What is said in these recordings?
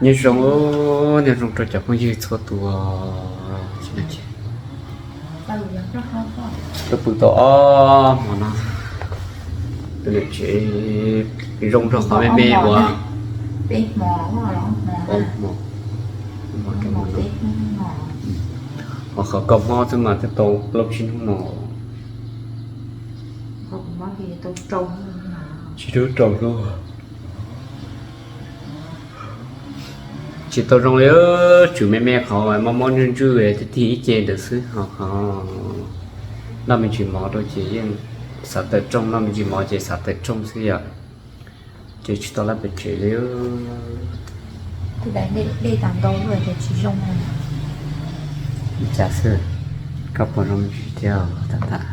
Nyob zoo, nyob zoo rau cov phooj ywg txhua tus. Tuaj pw tau ob hmo no, tus niam tsev zoo nrog qhov me me uas, qhov kaum hmo xwb mas twb tau plaub tsib hnub no, tsib hnub rau hnub. Tsis tau zoo li, tswm me me qhov mob mob ntswj ntswj tig tig ib ce ntawd xwb. Ho qhov noj me ntsis mov rau ces yeej xav tawm rooj, noj me ntsis mov ces xav tawm rooj xwb yom. Ces tsis tau lab pem tsev li. Dej tas ntau luaj ces tsis zoo. Ib cas xwb, koj puas zoo me ntsis thiab? Tam tam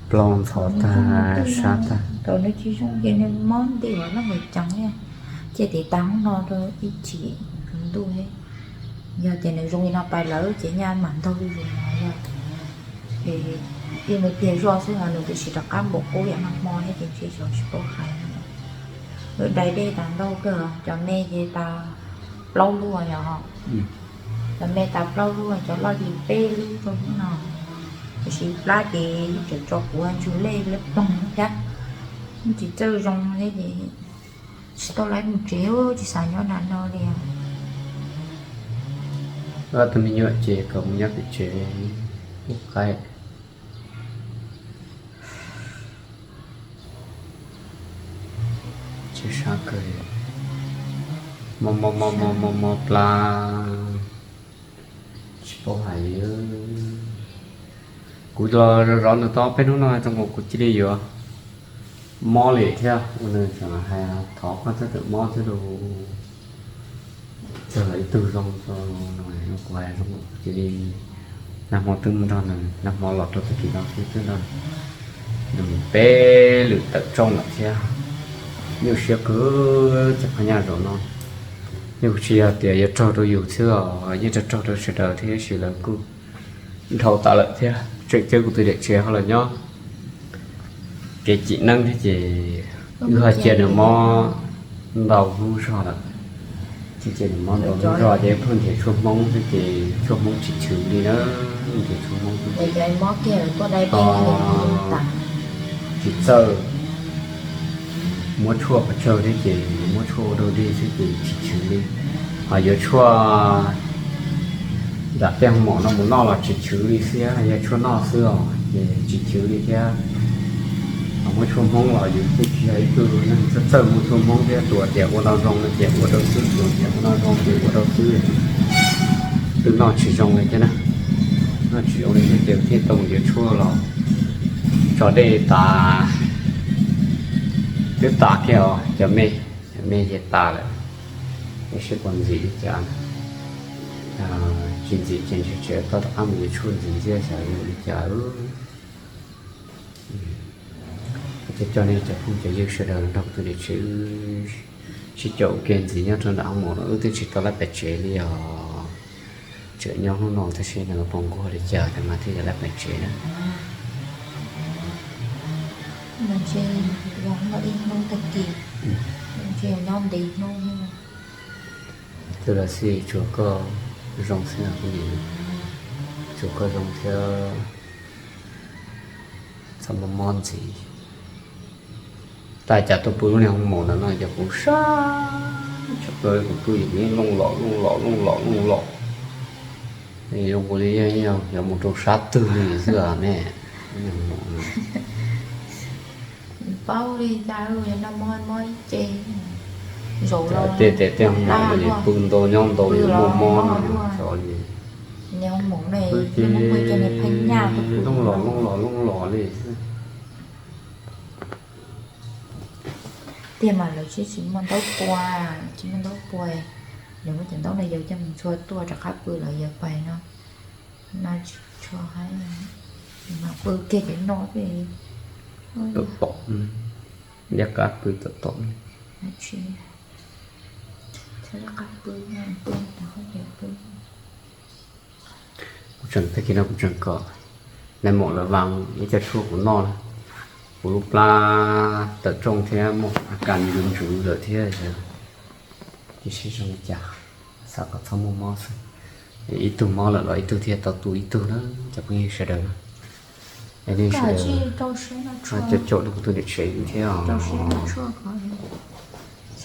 plaub ntxhov tag, sab tag. Tau nws tsis zoo ces nws mob nti los loj nkaus ceev li. Ces tiv tas hnub no rau ib chim hmoov ntuj, yog tias nws zoo li no pais lawm ces nyaj mam ntaug zuj zus no yog. Ces yeej mus pliag zoj xwb, ho nws twb tsis rov qab npaum qub yam nag hmo thiab ces ntshe xyov tsis paub hais. Wb dai dej tas ntau kawg, cov me ces tas plaub lub yom. Cov me tas plaub lub, cov loj li peb lub rau hnub no. Tiam sis plab ces yeej tseem tso kuv ntsug lej liab ploog thiab, yeej tsis txawj zoo thiab ces tsis tau lawv mus tsev, tsis xav nyob nram no li. Ob tug me nyuam ces kom mus nyob pem tsev ub qaib. Tsis sab kawg, mob mob mob mob mob plab, tsis paub hais li. Kuv los zov nws tau peb hnub no zoo nkaus kuv cia li yuav mob li thiab, ua nws tseem hais thov koj txhob tawm mob thiab lauj. Txog ib tug zoo, kuv hais zoo kuv cia li, nag hmo twb mus nrog nws, nag hmo los rau tag kis no xwb twb nrog nws mus peb lwm tawm rooj lawm thiab. Nyuaj siab kawg cov phab nyaj zaum no. Yeej tsis yog tias yuav raug rau yus xwb os, yeej raug raug rau sawv daws thiab, tab sis lawv kuj dhau tas lawm thiab. Tseem cawb kuv tus niam tsev ho los nyob kev cim neeb thiab ces wb ho cia nws mob ntau hnub zog lawm. Cia nws mob ntau hnub zog ces pheej nrhiav tshuaj hmoob thiab ces tshuaj hmoob tsis chwv li na, nrhiav tshuaj hmoob tsis txawj, muab tshuaj pov tsawg thiab ces muab tshuaj ua dog dig thiab ces tsis chwv li. Ho yuav tshuaj nram tej hoo maum no mus noj los tsis chwv li thiab, yog tshuaj noj xwb os ces tsis chwv li thiab. Ho muab tshuaj hmoob los yus kuj tsis yog ib tug neeg txawj txawj muab tshuaj hmoob thiab, tsuas tias ua no zoo no ces ua rau xwb, tsuas tias ua no zoo ces ua rau xwb. Twb noj tsis zoo li thiab na, noj tsis zoo li thiab ces thiaj tau mus yuav tshuaj los tso dej tas. Twb tas kiag os cov me, cov me ces tas lawm. Tab sis puas ntxim li cas, tsis ntxim ces ntshe tseem tau rov qab mus yuav tshuaj ntxiv thiab xyov yuav li cas. Ces coj nej cov phooj cov ywg sawv daws nrog kuv tus niam tsev sib cog ua ke ntxiv nyob rau nram hoo maum no, wb twb tsis tau lab pem tsev li os. Tseem nyob hnub no tab sis nws pom nquag li cas ces mas thiaj yuav lab pem tsev na. Ntshe nyob ib hnub tag kis, ntshe nyob ntev hnub. Twb los xij tsuas koj zoo xwb, tsuas koj zoo thiab. Txhob mob mob ntxiv. Tab cas tuaj pw lub niag hoo maum ntawd no ces kuv sab tshaj plaws, kuv pw ces kuv yeej looj lom looj lom looj lom looj lom. Zoo li yog mus rau sab twg li xwb ne. Paub li cas, noj mob mob ib ce. Tej tej hoo maum no ces pw ntau nyob ntau yuav muaj mob no xyov li. Pw ces looj lom looj lom looj lom li xwb. Tiag mas lawv tsis, tsis muaj ntaub pua, tsis muaj ntaub pua. Lawv muab cov ntaub no yawg coj mus ntxhua tuaj rov qab pw lawm yawg pais no. No tsis tshua haib, mas pw kiag cov no pem. Tom tom, liab qab pw tom tom. Tsis, qab pw, pw, pw. Kuv tseem, tag kis no kuv tseem kom nais maum lawv vaas ib co tshuaj kuv noj na. Kuv lub plab tawm rooj thiab muaj a kas ntsuv ntsuv lawm thiab, cia seb zoo li cas, xav kom txhob muaj mob xwb. Ib tug mob lawm los ib tug thiaj tau tu ib tug na, cov phooj ywg sawv daws na. Es nej sawv daws caum caum rau kuv tus niam tsev thiab os.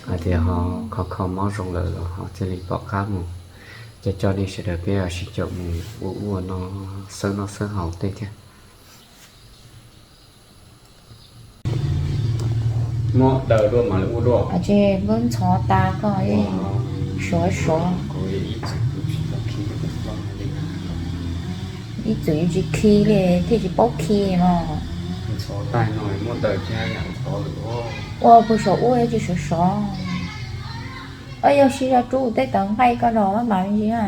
Hais tias ho kho kho mob zoo lawm los ho thiaj li pom qab mus. Coj coj nej sawv daws peb sib caum mus ua ua no, xawb noj xawb haus tej thiab. Muab daws dua mam li ua dua. Ces npawb ntxhov tas koj suav suav. Ib txwm tsis khi li thiaj tsis paub khi no. Ntxhov tas no muab daws thiab yam ntxhov lawm. Ua puag saum ub tsis suav suav. Yog siv zog rub tej tawv nqaij koj los maj mam me ntsis na.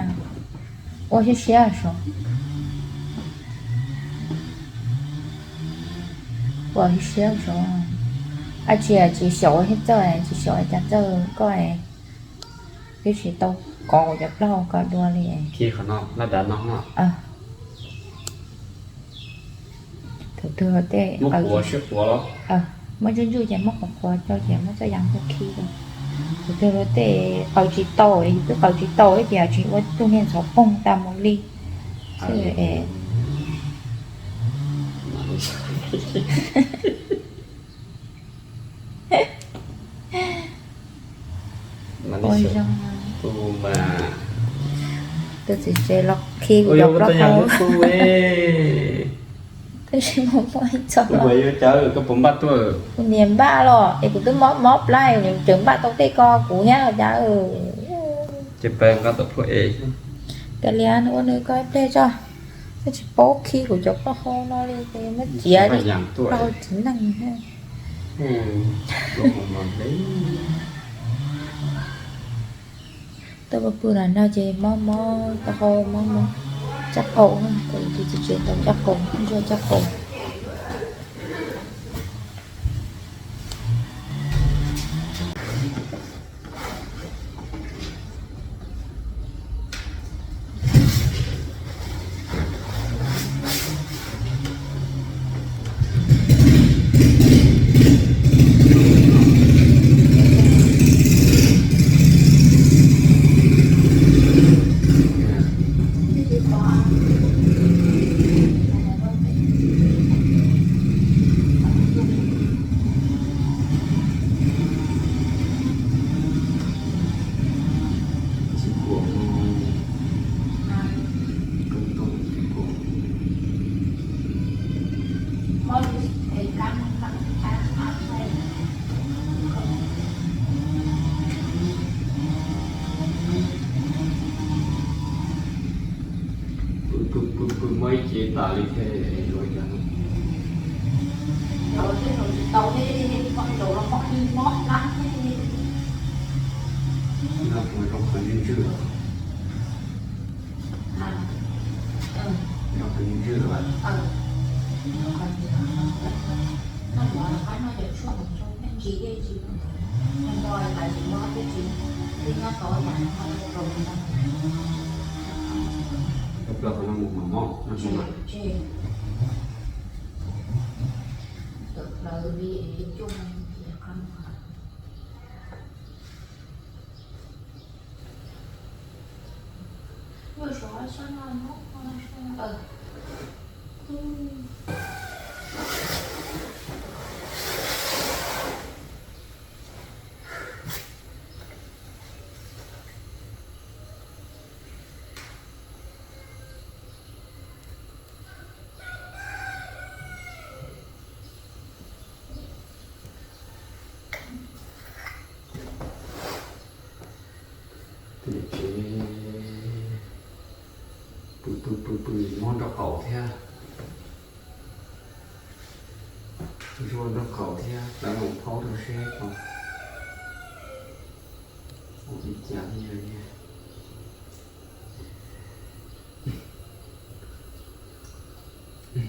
Ua siab siab sav. Ua siab sav. Ab tsi tsis xyaum thiab txawj, tsis xyaum cas txawj koj. Twb tsis tau kov kuv cov plaub hau ko dua li. Khi qhov no laj dav no. Thaum twg luag tej muab qhuav sib qhuav los, muab ntsuj ntsuj ces muab qhuav qhuav rau ces muab txoj yas ntawd khi rau. Thaum twg luag tej qaws tsis tau, yus twb qaws tsis tau ces tsis ua tug niag ntxhov poog tas mus li. Xwb es ua zoo. Tus txiv tsev los khi kuv cov plaub hau. Tab sis mas muaj ib txoj los kuv niam npaj los es kuv twb mob mob plab, tseem npaj tau tej ko kuv thiab cas. Ces pab nqa tau plhuav es, kav liam nws ua nws ko ib pliag tso. Twb tsis paub khi kuv cov plaub hau no li ces muab ciav li plaub hau txiv neej thiab. Tuaj pw pw lam no ces mob mob taub hau, mob mob tsab qaum, tus txiv tsev tau tsab qaum, ntsuag tsab qaum. Pw pw pw pw mob ib ce tas li thiab. Noj qhov ntswg ntswg los, noj qhov ntswg ntswg los. Cov plaub hau no mus mam mob no. Pw pw pw pw mob nraub qaum thiab. Zuaj nraub qaum thiab, tawv los phaub rau seb ko. Ua li cas li.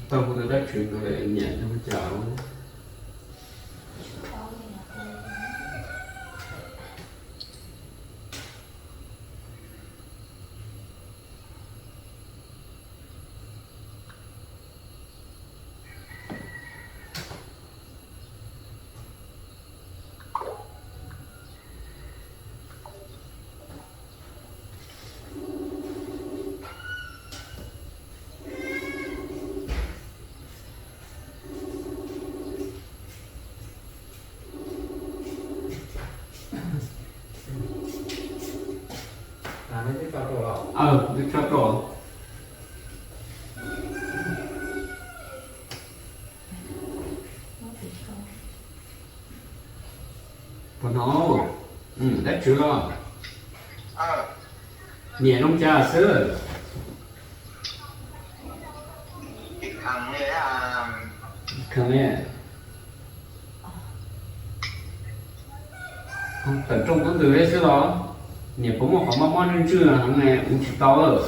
Tau hu tus dab tswv nkawd niam hu cas. Wb tso rau. Puas hnov? Dab tsi los? Niam zoo cas xwb? Kheev li. Tawm rooj tub ntws li xwb los? Niam puas muaj qhov mob mob ntswj ntswj heev ne, ua tsis tau lawm?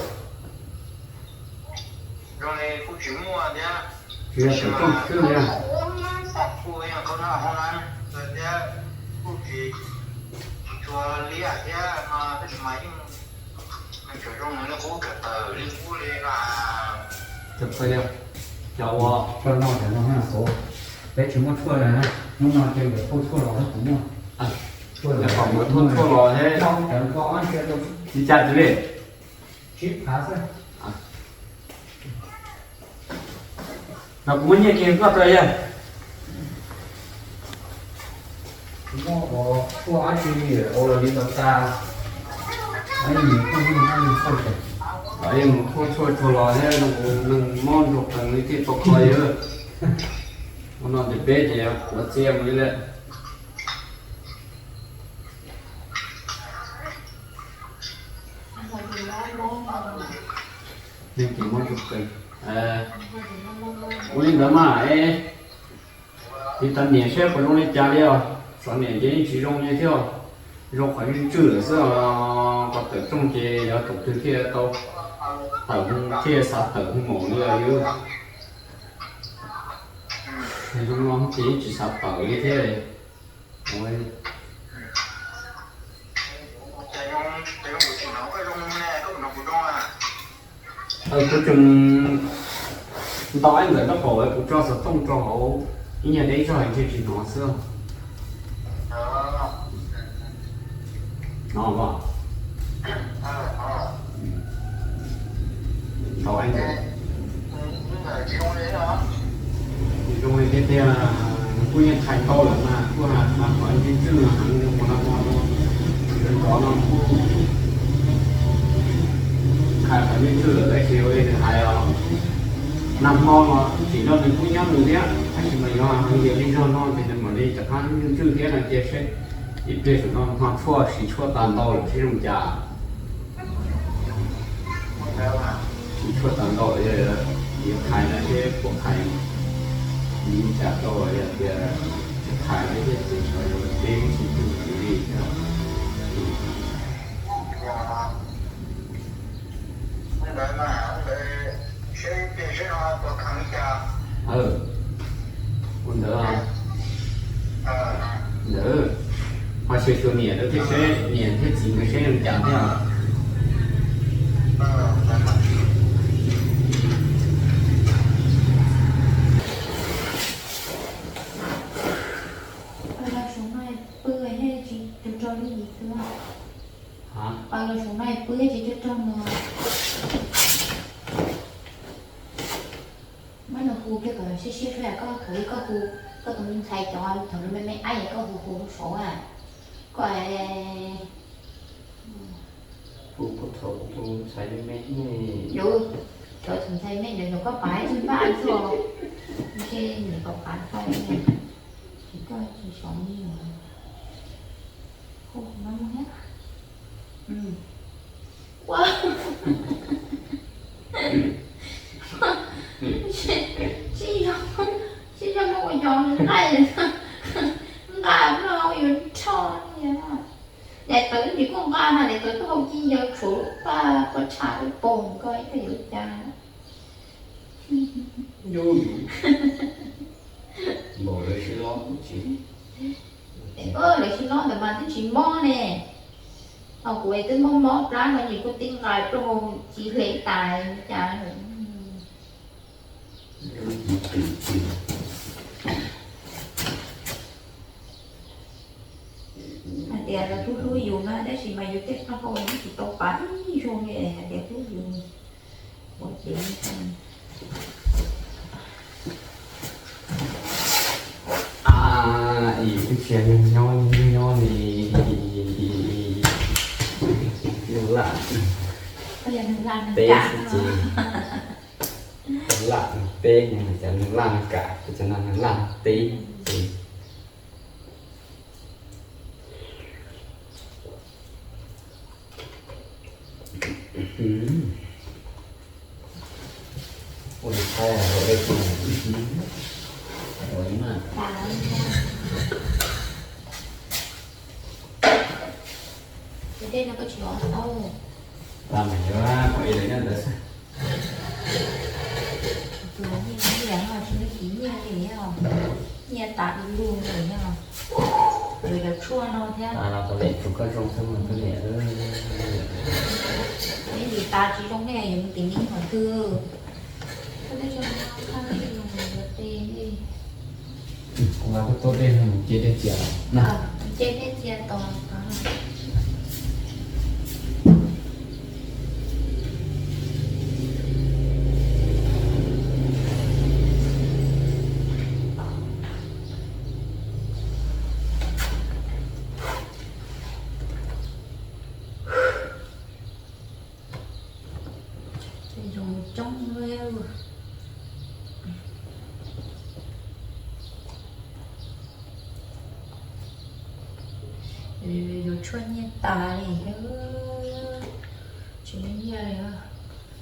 Tsis yog tawm rooj xwb li. Cov uas cov no cov no na, peb tsis muaj tshuaj li na, hnub no ces nkawd thauj tshuaj los kuv muaj. Kom nkawd thauj tshuaj los thiab. Li cas tsis li? Tsib phav xwb. Los kuv muab nyiaj kiag koj rau yog. Muab ua tshuaj dab tsi ua los li ntawd tas. Yeej mus thauj tshuaj tsuag los thiab, neeg mob ntsug qees li thiaj tau kho li. Ua no ces peb ces ua txiaj mus li lawm. Neeg ces mob ntsug qees. Ua li ntawd mas es tiv tas niam saib puas zoo li cas li os. Xyov niam ces yeej tsis zoo li thiab, zoo qhov ntswj ntswj lawm xwb os. Qhov tawm rooj ces yog tus twg thiaj tau tawm, thiaj xav tawm hu maum li os. Zoo no ces yeej tsis xav tawm li thiab. Kuv tseem ntaus ib ntawm nraub qaum, kuv tso xov tooj rau hauv ib nyuag deb zog ntshe tsis hnov xwb. Hnov os? Ntaus ib ntawm. Zoo li tiag tiag, nws kuj yeej qhais ntau lawm mas kuj hais mas qhov ntswj ntswj heev li mus nag hmo no. Sawv ntxov no kuj qhais qhov ntswj ntswj lawm tab sis ua li nws hais os, nag hmo no tsim no nws kuj nyob nws thiab tab sis mas yuav heev tiag li zog no ces nws mam li rov qab ntswj ntswj thiab no ces seb ib pliag saum no hmo tshuaj siv tshuaj tas ntau lawm seb zoo cas. Siv tshuaj tas ntau lawm, yuav qhais no seb puas qhais li cas tau, yog tias tsis qhais thiab ces xyov yuav peb lub sij hawm li thiab. Ua ntawd, ua ntawd, ntawd, ho xyuas xyuas niam lawv thiab seb niam thiab txiv nkawd seb zoo cas thiab. Pw los saum no pw tsis cuag rog li yim xwb. Pw los saum no pw tsis cuag rog no. Muab nws hu kiag kom siab siab seb koj thaum koj hu, koj tus me ntxhais cov thaum nws me me aib koj hu hu rau saud a. Koj hu thaum tus ntxhais me me, yus, cov tus ntxhais me ntawd yog koj pab tsis npaj xwb, ntshe nws pab pab tau, ces koj tsis xyov li. Hu no thiab. Ua, tsis yog, tsis yog muaj ua yog nqaij, nqaij no yuav rho li. Daim tawv ntsis kuj nqa mas daim tawv tuaj hau ci yawg tshuav paj paj tshaj pog koj ib tug yuav cas. Npaum lawv sib lob tsis, lawv sib lob ntawd mas twb tsis mob ne. Ho kuv twb mob mob plab no ces kuv tib nqa rau hauv ci hle tas cas. Hais tias lawv kuj hlub yus na tab sis mas yus tej qhov hau yeej tsis tau pab ib zaug li hais tias hlub yus. Ua ces ib txhia nyob nyob li, nyob laj, koj yog nws Teb xwb ces, laj teb, cov laj kam, cov no laj teb ces. Ua li thaij ua dej kuj, ua li mas. Dej no koj tsis ua tau. Tau mas yuav ua li ntawd xwb. Tus nyiaj nyiaj no tsis muaj tsis nyiaj li os, nyiaj tas du lug li os. Yuav cov tshuaj no thiab. Los tau lem tus koj zoo xwb mas koj niam. Neb lis tas tsis zoo ne, yuav mus tim neb qhov twg? Koj tej zoo, koj tej zoo yuav tes li. Kuv mam tuaj dej no mus ce dej txias na. Ce dej txias tos. Zoo coob li. Yuav tshuaj nyiaj tas li thiab, tsis muaj nyiaj li.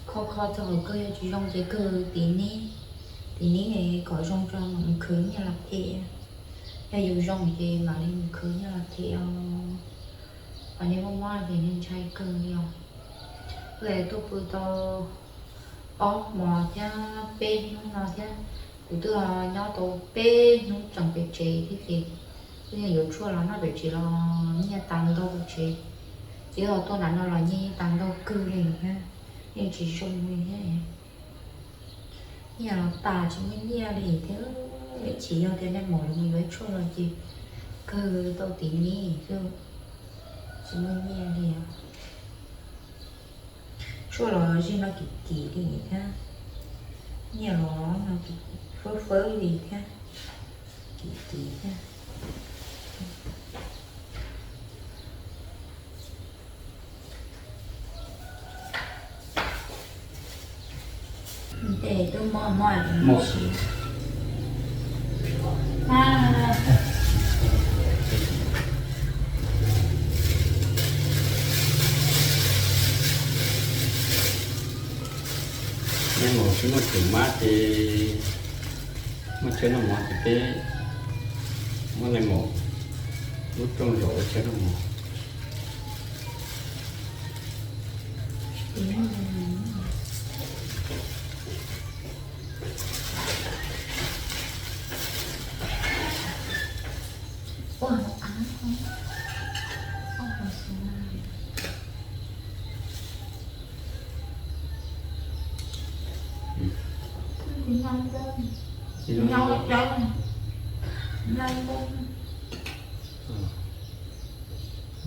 Kho kho txog hauv kawg, yog tsis zoo ces kawg tim neb, tim neb kom zoo tso mam mus khwv nyiaj los them. Yog yus zoo ces mam li mus khwv nyiaj los them os. Qhov nej muaj mob ces nej ntshai kawg li os. Wb tuaj pw tau ob hmos thiab peb hnub no thiab, kuv twb nyob tau peb hnub tseem pem tsev thiab ces, twb yuav tshuaj los noj pem tsev los nyiaj tas ntau pem tsev, ces los tuaj nram no los nyiaj tas ntau kawg li thiab, yeej tsis zoo li thiab. Nyiaj los tas tsis muaj nyiaj li thiab, ib chim yog tias nag hmo los mus yuav tshuaj los ces kawg tau tim neb xwb, tsis muaj nyiaj li. Tshuaj los zig no kim kim li thiab, nyiaj los no kim kim fawb fawb li thiab, kim kim thiab. Ntes twb mob mob mus si. Nag hmo tsis muaj tseem mab ces, muaj tsheb noj mov ces peb muab nag hmo lub rooj zaum ua tsheb noj mov.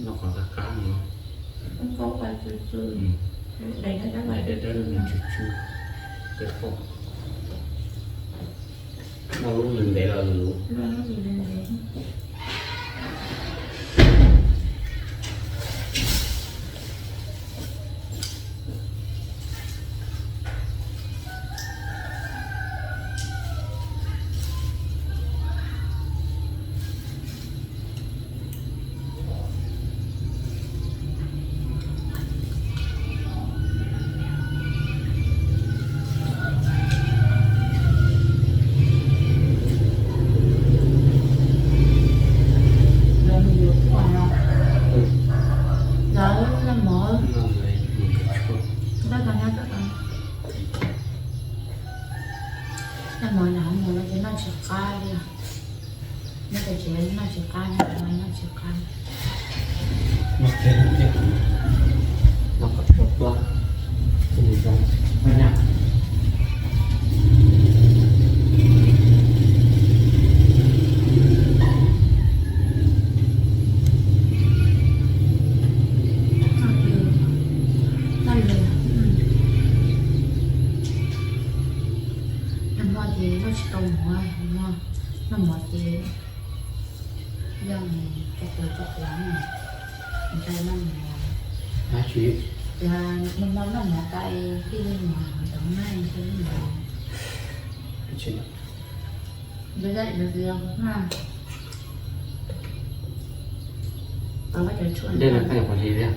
Noj qhov qab qab no. Dawb dawb, tsw tsw, tej qoj. Noj lub lwg ntev los lwg luv. Noj mov nram hauv mus no ces noj tsis qab li. Nyob pem tsev noj tsis qab, noj tsis qab. Noj kiag noj kiag, noj kom tshuaj plab, thiaj li zoo. Noj nyab. Noj lwm, noj lwm. Nag hmo ces noj tsis tau mov, nag hmo, noj mov ces yog tso quav tso quav, ntshai noj mov. Nws hmo noj mov tas thiaj li mus tom maj thiaj li mus. Dej no koj yuav qhov li thiab.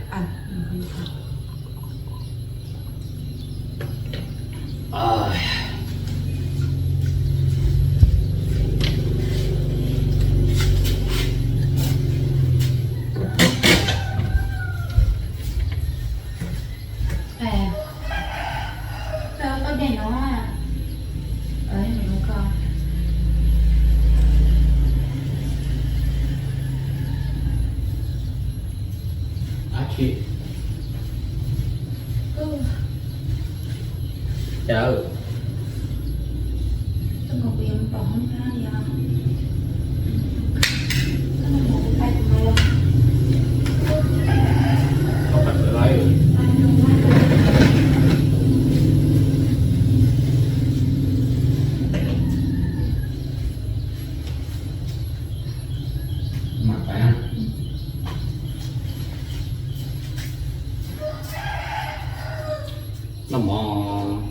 Noj mov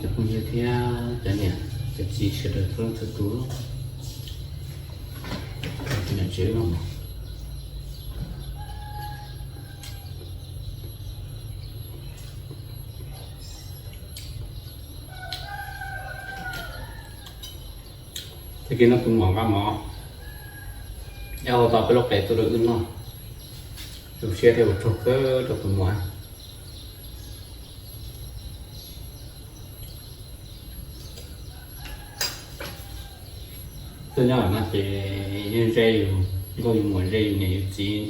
cov phooj ywg thiab cov niam cov txiv sawv daws txhua leej txhua tus. Niam tsev noj mov. Tag kis no kuv mam nqa mov, yog ua tau peb lub qe tuaj rau wb noj. Zoo siab thiab ua tsaug kawg rau tus muam. Tuaj nyob no ces yeej ze yus nkauj yus muam, ze yus niam yus txiv,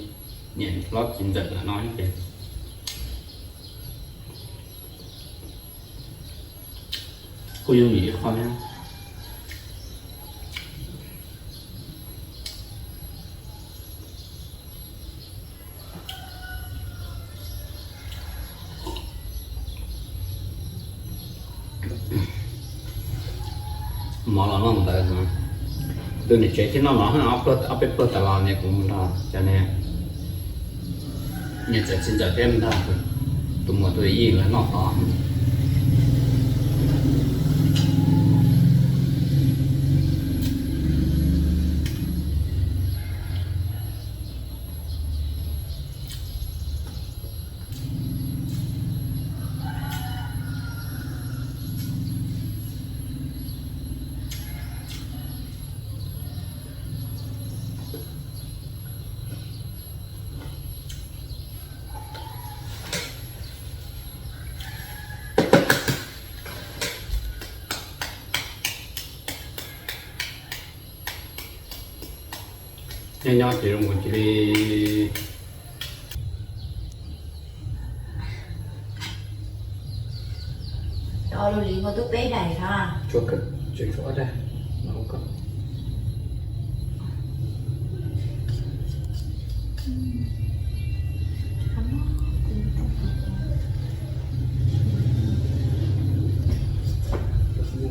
niam hlob txiv ntxawm lawm no ces kuj yooj yim ib qho thiab. Mov los noj ntawd, tus niam tsev thiaj noj mov ob peb pluag tas los niam kuv mus nrog cov niam txiv ntxawm thiab nrog tus muam tus yij lawv noj tod. Nyob nyob ces zoo nkaus cia li. Cov lus li nkaus twb peb daim thiab.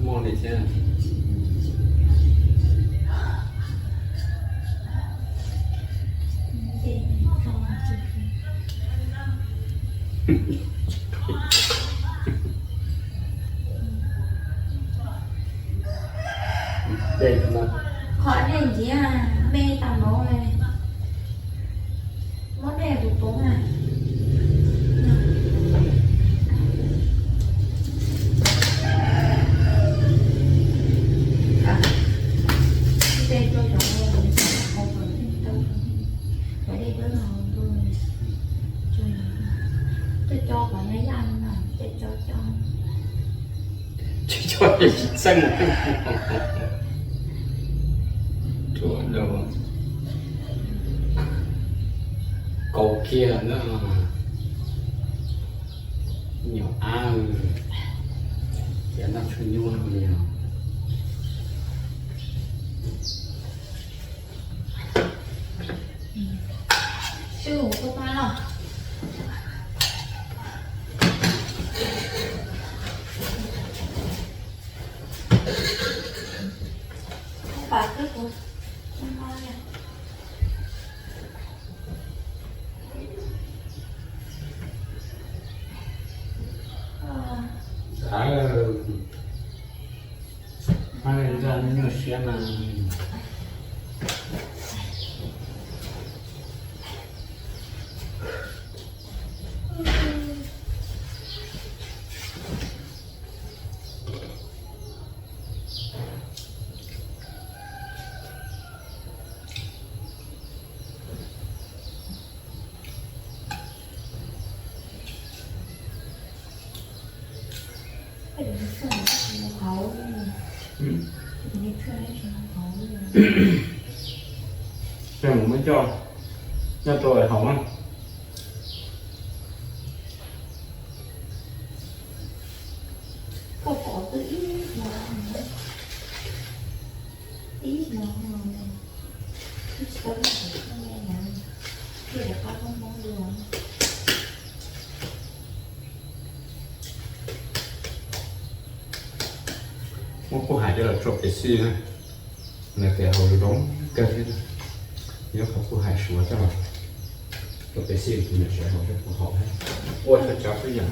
Muaj li thiab. Qhov dej ntxiv me tau npaum li. Muab dej kuv poob na. Dej tuaj cov no, cov dej tuaj no, coj coj kom nyob yaj no, coj coj coj. Tsis tso tsis txeej. Ruam lauj. Kaus kiag na. Nyuam ab, ces noj tshuaj nyuaj li os. Nyuaj siab mas. Coj mus muab coj, coj rau hauv na. Koj pom twb ib hmo, ib hmo no, twb tsis tau ib hmo no, thiaj li qab qab mob dua. Muab kuj hais coj los tso pem xij na, nws tes haus zoo kawg thiab. Nyob qhov kuj hais suav coj los tso pem xij, kuv niam sawv haus coj kuv haus thiab. Ua txhua tsav txhua yam.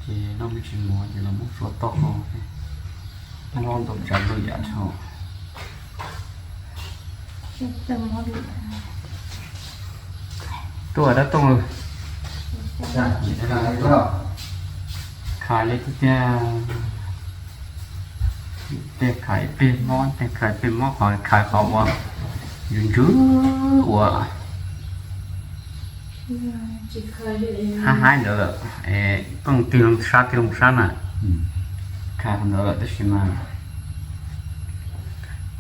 Ces noj me ntsis mov ces los muab suav tau ho, mob ntau tsav ntau yam dhau. Tuaj dab tooj, khais li tiag tiag. Tej khais peg mob, tej khais peg mob, qhov khais qhov uas ntsws ntsws uas hab haib ntawd lawm, pheej tig loo sab tig loo sab na. Khais qhov ntawd lawm tab sis mas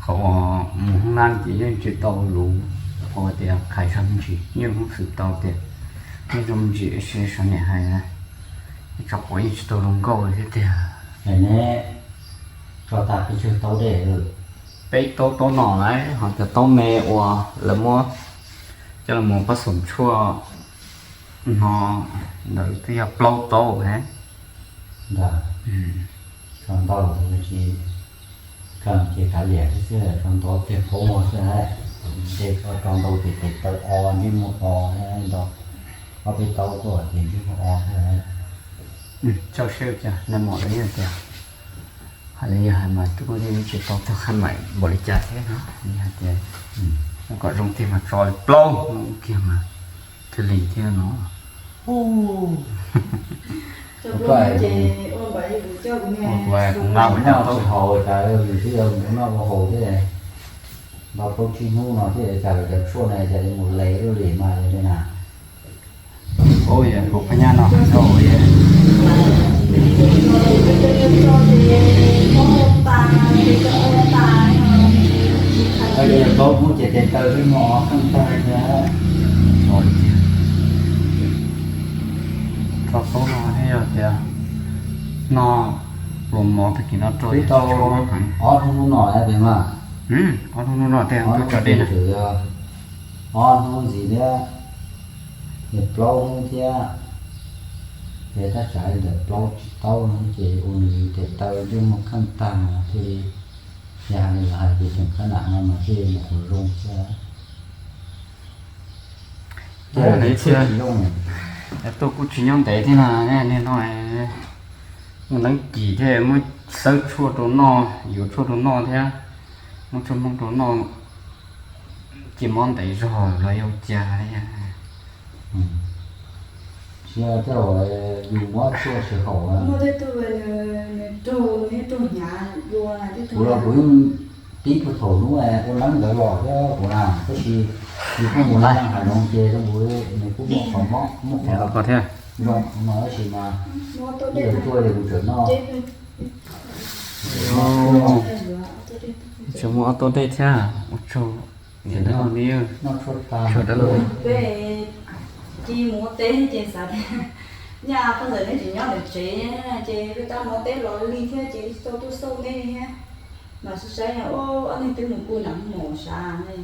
qhov uas mus hoob nab ces yeej tsis tau luv, qhov tias khais zog me ntsis yeej hnov xwm tau tias yeej zoo me ntsis, tab sis sav niam hais tso quav yeej tsis tau zoo nkauj li thiab tiag. Neb tso tag peb tsawg taub dej? Peb taub, taub no lawm, ho cov taub me uas lawv muab coj los pab xom tshuaj no ntawd twb yog plaub taub he. Ntag, tso ntau ces, ces kav liam xwb, tso ntau tiag qhov muag xwb, ntshe tso ntau ces tes taw o, ntsej muag o ntau, ob peb taub tuaj ces ntsej muag o xwb. Txaus siab cas nag hmo lawv yeej tias, hais li yog hais mas twb kuj yeej tsis tau tag khaib maim npaum li cas thiab no, hais tias kom zoo tiag mas tso li plaub hnub kiag mas thiaj li thiab no. Kuv nqa ua cov taub haus tas, yus twb yog mus noj ua haus thiab, nto plaub tsib hnub no thiab cas cov tshuaj no cas li mus les lub lim mas li na. Ub, yog kuv phab nyaj no tau yog. Yog plaub hnub ces tes taw twb muaj o kheej tag thiab. Tso taub no thiab yog tias noj pluas mov tag kis no rau twb tau ob hnub no lawm tiag mas. Ob hnub no tiag, ob hnub tso dej na. Ob hnub ntxiv thiab, yog plaub hnub thiab, ces thaj tsam li ntawm plaub tsib taub no ces ua nws tes taw twb muaj kheej tag no thiaj li, yog hais li lawv hais ces tseem qab nam no mas thiaj li mus ua zoo thiab. Tuaj kuj tsis nyob ntev thiab no, niaj no muaj neeb kis thiab muab xawb tshuaj rau noj, yuav tshuaj rau noj thiab, muab tshuaj hmoob rau noj, ces mob ntev zog los yog cas li. Tsis yog tej zaum yus muab tshuaj tsis haum. Muaj tej tug nws raug, nws raug hnyav dua. Kuv los kuv yeej tib puag thaum hnub ua neeb ntawd los thiab kuv na, tab sis yus pheej mus laj hav zoov ces zoo nkaus nws kuj muaj qhov mob muaj qhov zoo no tab sis mas tuaj ces kuv tseem noj. Tseem muaj ob tug dej thiab, ua tsaug. Noj tshuaj tas. Peb cia mus ua teb ces xav tias nyaj poj ntxawm neb tseem nyob ntawm tsev ces peb tab mus ua teb los lig thiab ces tsis tau tuaj xauj neb li thiab. Mas saib saib ob leeg twb mus pw nram mom sav ne,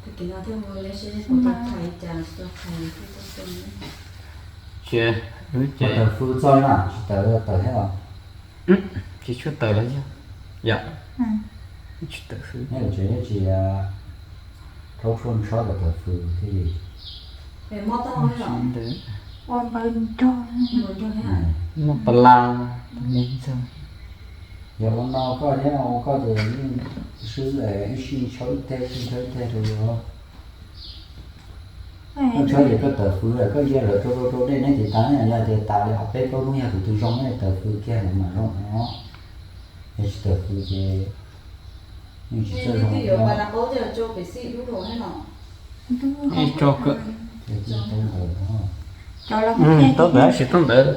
tag kis no thiaj mus neb seb puas tau thaiv cas tsis tau thaiv thiaj tuaj xauj neb. Ces wb ces tawm fw txog na, tsis tawm tawm thiab los? Tsis tshua tawm los yog, yom. Tsis tawm fwv. Neb tsev tsis rhaub tshuaj ntshob kom tawm fwv thiaj li. Ua npaws nrog, muaj pas las, ntxawg. Yog ua no koj thiab ua koj ces yeej swb, ib sij ntshaw ib teg, sij ntshaw ib teg rau yus. Koj ntshaw ces koj tawm fwv, koj ntsia lawv rau rau rau dej neb ces tas, yog tias tas li ob peb plaub hnub yog tus twg zoo ne tawm fwv kiag lawv mam zoo no. Yog tsis tawm fwv ces yeej tsis txawj zoo. Ib tso kawm. Tau ntawd, tsis tau ntawd.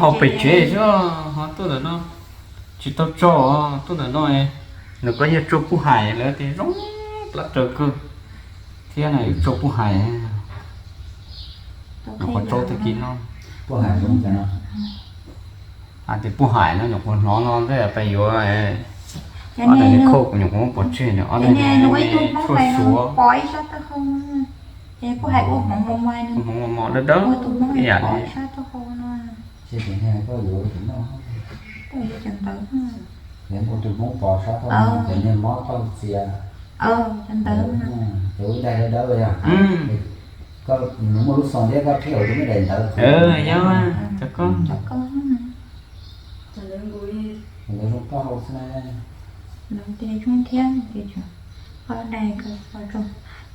Hau pem tsev xwb, ho tuaj ntawm no tsis tau tso, tuaj ntawm no nws kuj yog tsua puj hais lawv tias zoo plab raws kawg thiab na, yus tsua puj hais. Nyuam qhuav tso tag kis no. Puj hais zoo cas no? Hais tias puj hais no nyuam qhuav hnov no ntej peb yuav ob daim khauj kuv nyuam qhuav muab pov tseg no, ob daim tshuaj suav. Puj hais ua hmoov mos mos dawb dawb ib yam li. Ces ua tus Hmoob pos sab tod, cov niag mob tauj txias, cov ib daim dawb dawb yog. Koj nws muaj lub xoo thiab koj qhib hauv tus me daim ntawd. Yog, cov koj. Ntawd zoo taub hau xwb na. Zoo thiab, ob daim,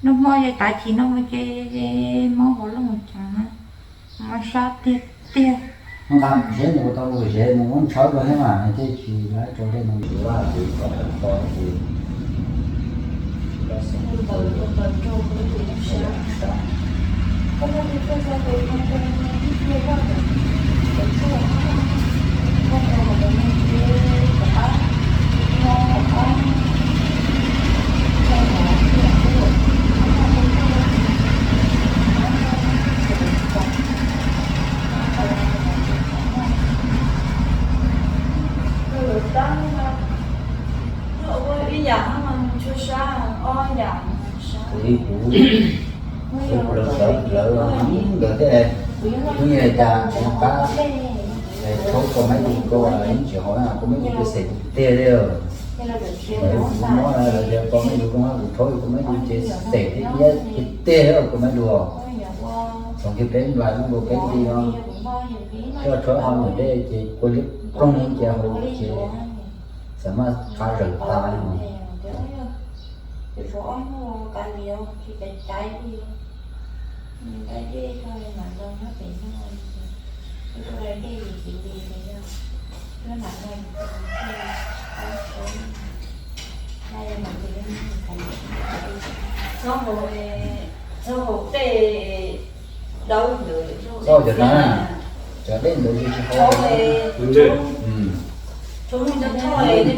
noj hmo ces tav chim no mus ces mob hauv looj mus ceev na, mob sab tiag tiag. Nqa zeb mus tau mus zeb mus muab ntshaw rau thiab mas thiaj tsis laib rau dej no. Ib yam no mas tshua sab, ob yam no sab. Kuv ib kuv, kuv lawv txawv lawv nkawd thiaj, hnub nyoog li cas tsis nco qab, rhaub kua mab yus koj yeej tsis haus na, kua mab yus koj xes tus tiag li. Lawv kuv mob lawv tias kua mab yus koj, kuv rhaub yus kua mab yus ces xes tiag tiag li kua mab yus. Txog kiag peb nplais lub nkaus peb li no, coj rhaub qhov niam dej ces kua liab ploog ces haus ces xam maj qab zawm tas li no. Txhob haus dej dawb ntawd, txhob haus cov na, cov dej ntawd tsis haus.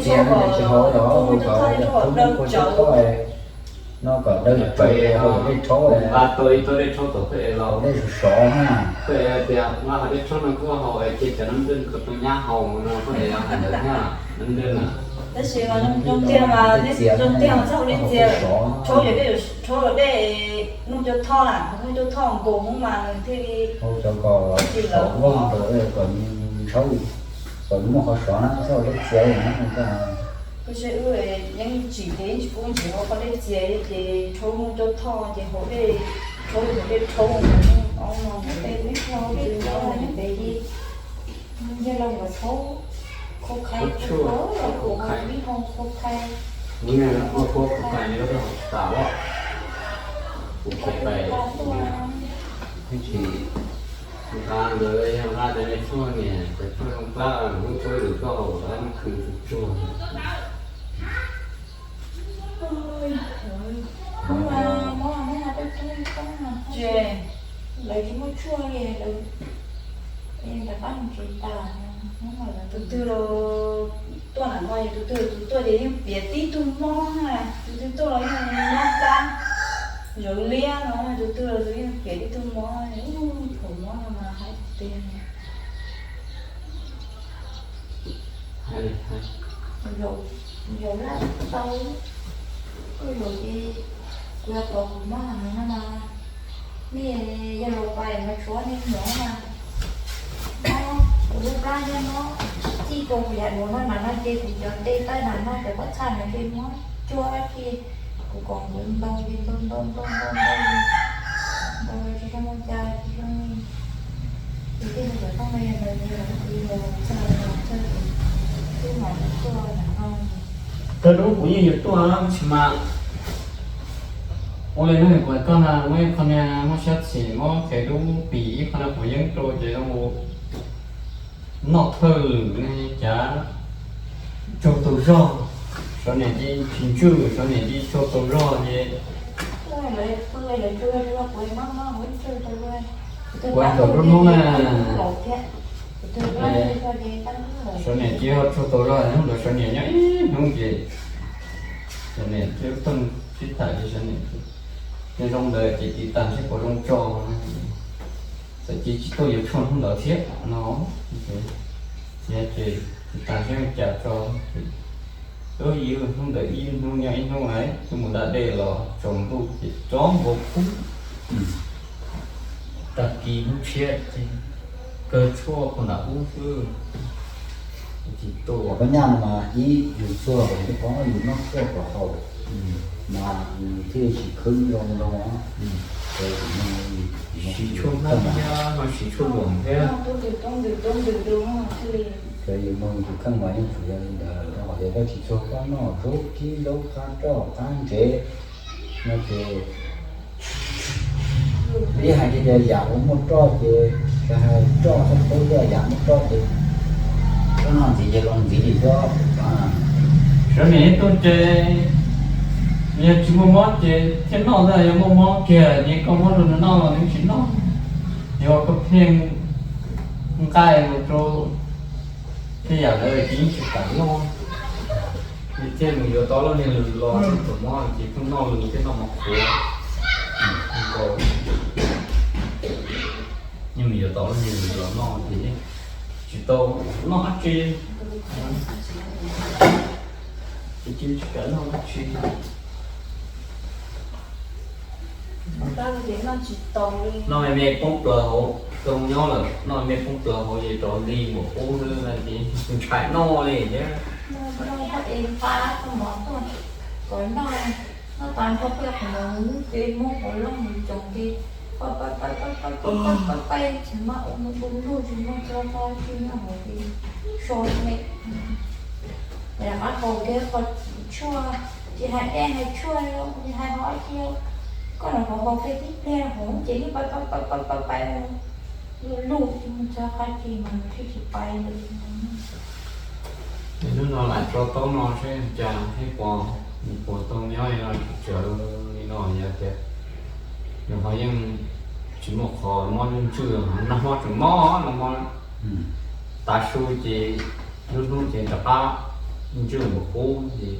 Txias no tsis haus, haus cov dej txhob, no kom dawb tsawv, haus dej rhaub, haus dej sov sov na. Tab sis zoo tiag mas, zoo tiag mas txhob haus dej txias, rhaub yog dej, rhaub yog dej, nuj cua thoj na, nuj cua thoj nkaus hmoov mas nws thiaj li haus cov kom tsis lawv voog ntawd kom nws ntshaub, kom nws muaj qhov sov na, txhob haus dej txias na. Koj saib wb yeej tsim ces yeej tsis pub tsis haus qhov dej txias li ces rhaub nuj cua thoj ces haus dej, rhaub yog haus dej rhaub, ob no peb ib qho dej txias peb li. Yog los nkawd thaub khau khaib, khau khaib, ib hau khau khaib. Hnub no koj khau khaib li koj twb haus tas los? Kuv khau khaib. Nqa ntawd yog nqa cov niag tshuaj niam, cov tshuaj zoo plab, lub tshuaj lwm koj haus los muab khwv tsuag tsuag. Lawv tsis muaj tshuaj li, lawv tus twg los tuaj na no yog tus twg tus tuaj ces yeej piav tib tug mob na, tus twg tuaj los yeej mob plab, zawv liab no, tus twg los tus yeej piav tib tug mob, thaum mob no mas hais tiag. Zaum laj tau, koj zaum ces kuv yog tos kuv mob heev no mas, nej yog laus pais mas tshuav nej nyuam mas, mob kuv lub plab thiab mob txij Rau kuv yav duav no na no ces kuv cov tej tab na no cov pob txha na ces muab cuab ces kuv kom kuv ntaus ces ntaus ntaus ntaus ntaus ntaus ntaus tsis zoo li cas tsis zoo li. Ces tej tus cov tooj no yog ntawd ces los kuv yuav txog los txog ces twb mam li tuaj na no. Kawg dub kuv yeej yuav tuaj tab sis mas ua li no kuv hais koj na, muaj ib qho niag muaj siab txim muab qhiav dub pim ib qho niag quav yeeb rau ces zoo noj thawj lwm ne cas tsuag tau zog, sawv niam ces tsis ntswj, sawv niam ces tsuag tau zog ces kuv thaum lub hnub na, sawv niam ces ho tsuag tau zog, hnub ntawd sawv niam nyob ib hnub ces sawv niam ces lub teej sib tham ces sawv niam, nyob zoo ntawd ces tiv tas seb puas zoo tso no, txawm cia tsis tuaj yuav tshuaj hnub ntawd thiab no, ces tiv tas seb ua cas tso. Ub, yus hnub ntawd ib hnub nyob ib hnub lawm, twb mus da dej los tsaus ntuj ces tsob npua kub tag kis hnub tshiab ces kawg tshuaj puag nram ub xwb. Tsis tuaj. Pab nyaj no mas ib yus txuag yus poob yus noj tshuaj kom haum, mas yus thiaj tsis khwb zoo zoo. Siv tshuaj hnab thiab ho siv tshuaj luam thiab. Ces yus mloog tus kheej mas yeej tsuas yog li ntawd, rau qhov tias koj tsis txuag koj noj zaub kib zaub qab roj qab ntsev no ces ib hais tias tias yam uas muaj roj ces, hais roj txhob paub tias yam muaj roj ces koj noj ntxiv ces los ntxiv li xwb. Sawv niam tuaj ces yog tsis muaj mob ces thiaj noj ntag, yog muaj mob kiag ces koj muab rau nws noj los nws tsis noj, yog koj pheej nqaij mus rau tej yam ntawd ces yeej tsis kam noj. Nws thiaj mus yuav tau lub niag lws los, thaum mob ces pheej noj lws thiab noj mov qhuav. Yeej mus yuav tau lub niag lws los noj ces yeej tsis tau noj dab tsi, ces tsis kam noj dab tsi. Noj me me poob plaws hauv, zoo nyob lawm noj me me poob plaws hauv ces rov nti npaum qub xwb no ces ntshai noj li thiab. Noj tas nrho peb qhov no ces muab qhov loj mus tsoom ces pab pab pab pab pab pab pab pab tsis muaj ua ntu ntu tsis muaj txog txog tsis muaj hauv ces so me. Rov qab haus kiag qhov tshuaj, tsis hais dej hais tshuaj, tsis hais hauv dab tsi, koj los haus haus kiag tib pliag hauv ces yeej pab pab pab pab pab pab luj luj tsis muaj txog qab tsis mas nws thiaj tsis pab li. Hnub no lam tso taub no seb cas thiab puas, puas tau nyob li no tsis tsawv li no, yog tias nws ho yeej tsis muaj qhov mob ntswj, nag hmo tseem mob nag hmo, tav su ces lub hnub ces rov qab ntswj npaum qub ces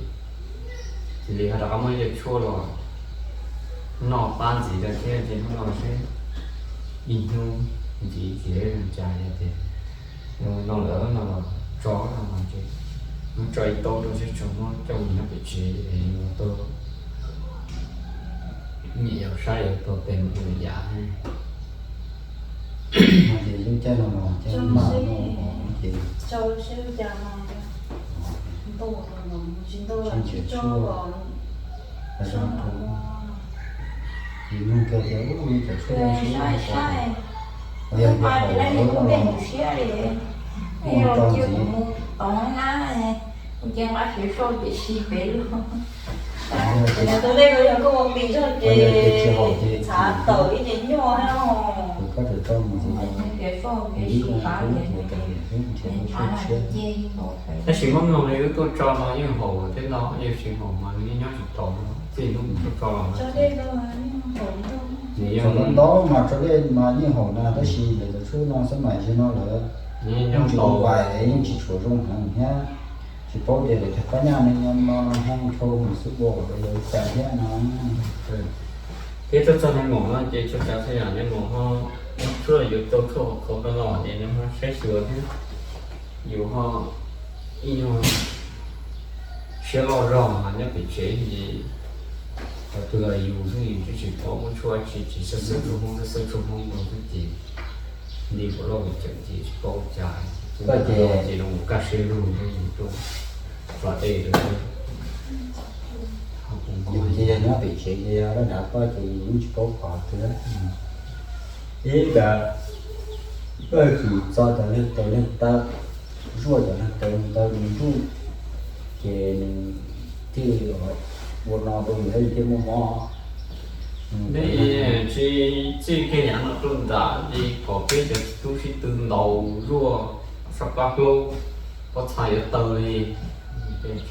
cia li ho rov qab muab cov tshuaj los noj pab ntxiv rau thiab ces hnub no seb ib hnub ntxiv ces cas yog tias no lawm no los tso no ces muab tso ib taub rau seb tsuas muab coj mus nyob pem tsev es yuav tau, nyiam yuav saib yuav tau tes mus ua yam ces lub caij no los caij maj no ces tsis ntaus los tsis ntaus, hais rau tus, yus mloog kiag tias ub, cov tshuaj saib saib, yog tias haum lawm no los mus tso ntxiv. Kuv ces nqa siav sau ces siv pem lug. Tus dej no yog koj ua mis zog ces txhav tawm ib ce nyuaj na. Tab sis muab mloog li wb tuaj tso no yeej haum thiab no, yeej tsis haum mas nws yeej nyob tsis tau no, txij hnub tuaj tso los. Nws yeej ntau mas tso dej mas yeej haum na, tab sis lawv cov tshuaj no xab mais zim no lawm, yeej tsis ua vais, yeej tsis tshuav zoo heev thiab. Tsis paub tias lawv cov qab nyaj no no heev dhau mus xwb as, lawv yuav ua cas thiab no. Thiab txog txog nais maum no ces txhua tsav txhua yam nais maum ho muab tshuaj yuav tau tshuaj hauv qhov no los ces nws ho saib xyuas thiab. Yus ho ib nyuag siab loj zog nyob pem tsev ces qhov twg yus xwb yus twb tsis paub, muab tshuaj tsis tsis xwb xwb tsuas hmoob xwb xwb tsuas hmoob no xwb ces nti puas loj puas cawm ces tsis paub ua cas. Koj ces, ces zoo kaj siab lug, tso dej rau. Yog ces yog nyob pem tsev ces yog lawv nrad koj ces yeej tsis paub qhov twg. Ib, koj tsis txo cov neeg taw, neeg taw, zuaj cov neeg taw, neeg taw nws ntsuj, ces nws thiaj li ua no rau nws thiaj muaj mob. Tsis txij kiag yav no rau nram li kom peb cov tub sib tw ntaus zuaj sab plab hlaub, pob txha yuav tawg li. Tsis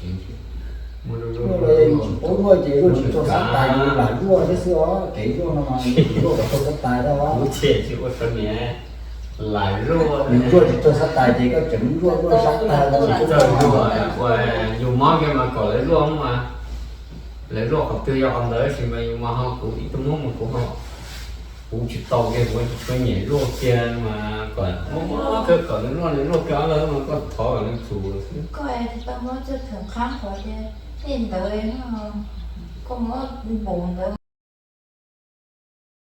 paub zuaj ces zuaj tsis txog xab tais, lam zuaj thiab xwb os, kev zuaj no mas zuaj kom txog xab tais dab. Kuv thiaj tsis ua rau niam lam zuaj. Nws zuaj tsis txog xab tais ces koj tseem zuaj zuaj sab tais. Txawj zuaj, ua yus mob kiag mas kom lawv zuaj mas, lawv zuaj qhov twg yog qhov ntawd, tab sis mas yus mas ho kuv ib tug mob mas kuv ho, kuv tsis tau kiag, kuv tsis tshua nyiam zuaj kiag mas kom mob mob kawg kom nws zuaj, nws zuaj kiag ob lawm mas koj thov kom nws tsum xwb. Koj tsis tau mob txog thaum qhab qhov tias tej ntawd, koj mob npaum ntawd.